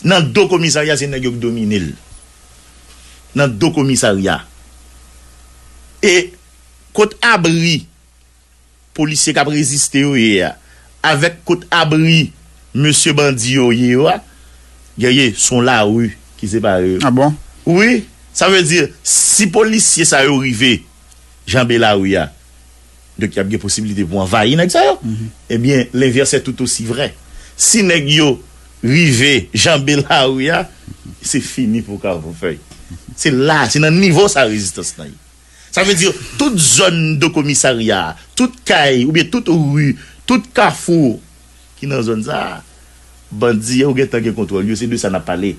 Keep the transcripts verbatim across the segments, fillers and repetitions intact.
Nan do komisarya, se nèg yo k domine l. Nan do komisarya. E kot abri polisye k ap reziste yo ye a, avèk kot abri mesye bandi yo ye yo a, Guerrier, se yon lari ki separe yo. Ah bon? Wi, sa vle di, si polisye sa yo rive janbe lari a, donk y ap gen posiblite pou anvayi nèg sa yo. Ebyen, lenvè se tout osi vrè. Si nèg yo rive janbe lari a, se fini pou Kafou Fèy. Se la, se nan nivo sa rezistans lan ye. Sa vle di, tout zòn de komisarya, tout kay, oubyen tout ri, tout kafou ki nan zòn sa a, bandi yo gentan gen kontwòl yo, se de sa n ap pale.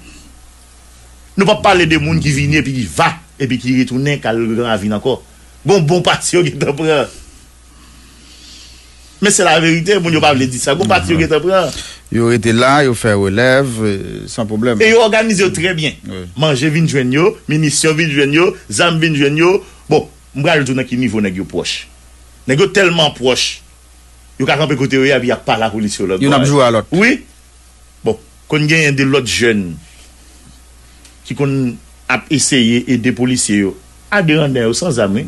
Nou p ap pale de moun ki vini epi ki va, epi ki retounen k al Gran Ravin ankò. Gon bon pati yo gentan pran. Men se la verite, moun yo pa vle di sa. Gon pati yo gentan pran. Yo rete la, yo fè relèv, euh, san pwoblèm. E yo òganize yo trè byen. Manje vin jwenn yo, minisyon vin jwenn yo, zam vin jwenn yo. Bon, m pral di w nan ki nivo nèg yo pwòch. Nèg yo tèlman pwòch, yo ka kanpe kote yo ye a, epi y ap pale a polis yo lòt bò. Youn ap joure a lòt. Wi. Bon, konn genyen de lòt jèn ki konn ap eseye ede polisye yo. A de randè yo san zam, wi.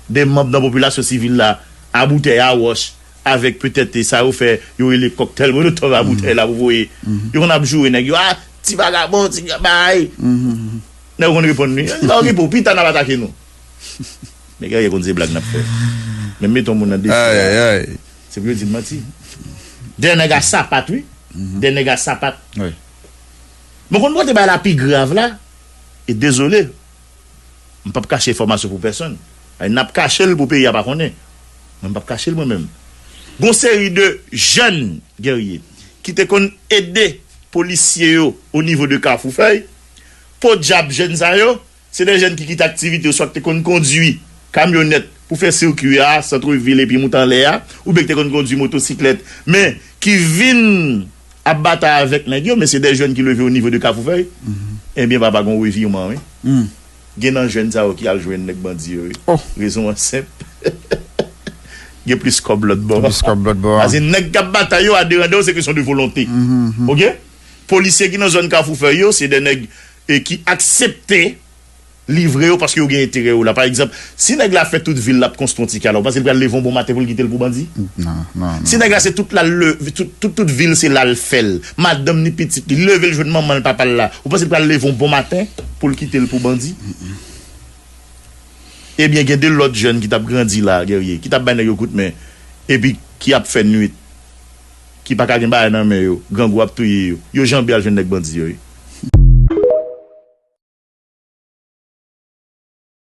De manm nan popilasyon sivil la, a boutèy, a wòch, avèk petèt sa yo fè, yo rele kòktèl molotòv a boutèy la pou voye. Yo konn ap joure nèg yo, a, ti vagabon, ti bagay. Nèg yo konn reponn li, lè w gen pou pita n ap atake nou. Men Guerrier konn se blag n ap fè. Men mete yon moun nan defi a. Se pou yo di n manti. De nèg a sapat, wi. De nèg a sapat. Mwen konn pote bagay la pi grav la. E dezole, m p ap kache enfòmasyon pou pèsonn. Ay, n ap kache l pou peyi a pa konnen. Mwen, m p ap kache l mwen menm. Gon seri de jèn Guerrier ki te konn ede polisye yo o nivo de Kafou Fèy. Podyab jèn sa yo, se de jèn ki kite aktivite yo, swa ki te konn kondui kamyonèt pou fè sikwi a, santrevil epi moute anlè a, oubyen ki te konn kondui motosiklèt, men ki vin ap batay avèk nèg yo, men se de jèn ki leve o nivo de Kafou Fèy. Ebyen, papa, gon reviman, wi. Gen nan jèn sa yo ki al jwenn nèg bandi yo, wi. Rezon an senp. Gen plis kòb lòt bò. Gen plis kòb lòt bò. Paske nèg k ap batay yo, a de randè yo, se kesyon de volonte. Oke? Polisye ki nan zòn Kafou Fèy yo, se de nèg, e, ki aksepte livre yo paske yo gen enterè yo la. Pa egzanp, si nèg la fè tout vil la ap konstwi yon ti kay la, ou panse l pral leve yon bon maten pou l kite l pou bandi? Non, non, non. Si nèg la se tout la l leve, tout, tout, tout vil se la l fè l. Madanm ni pitit li, leve l jwenn manman l, papa l la. Ou panse l pral leve yon bon maten pou l kite l pou bandi? Ebyen, gen de lòt jèn ki t ap grandi la, Guerrier, ki t ap bay nèg yo kout men, epi ki ap fè nwit, ki pa ka gen bagay nan men yo, grangou ap touye yo. Yo janbe al jwenn nèg bandi yo, wi.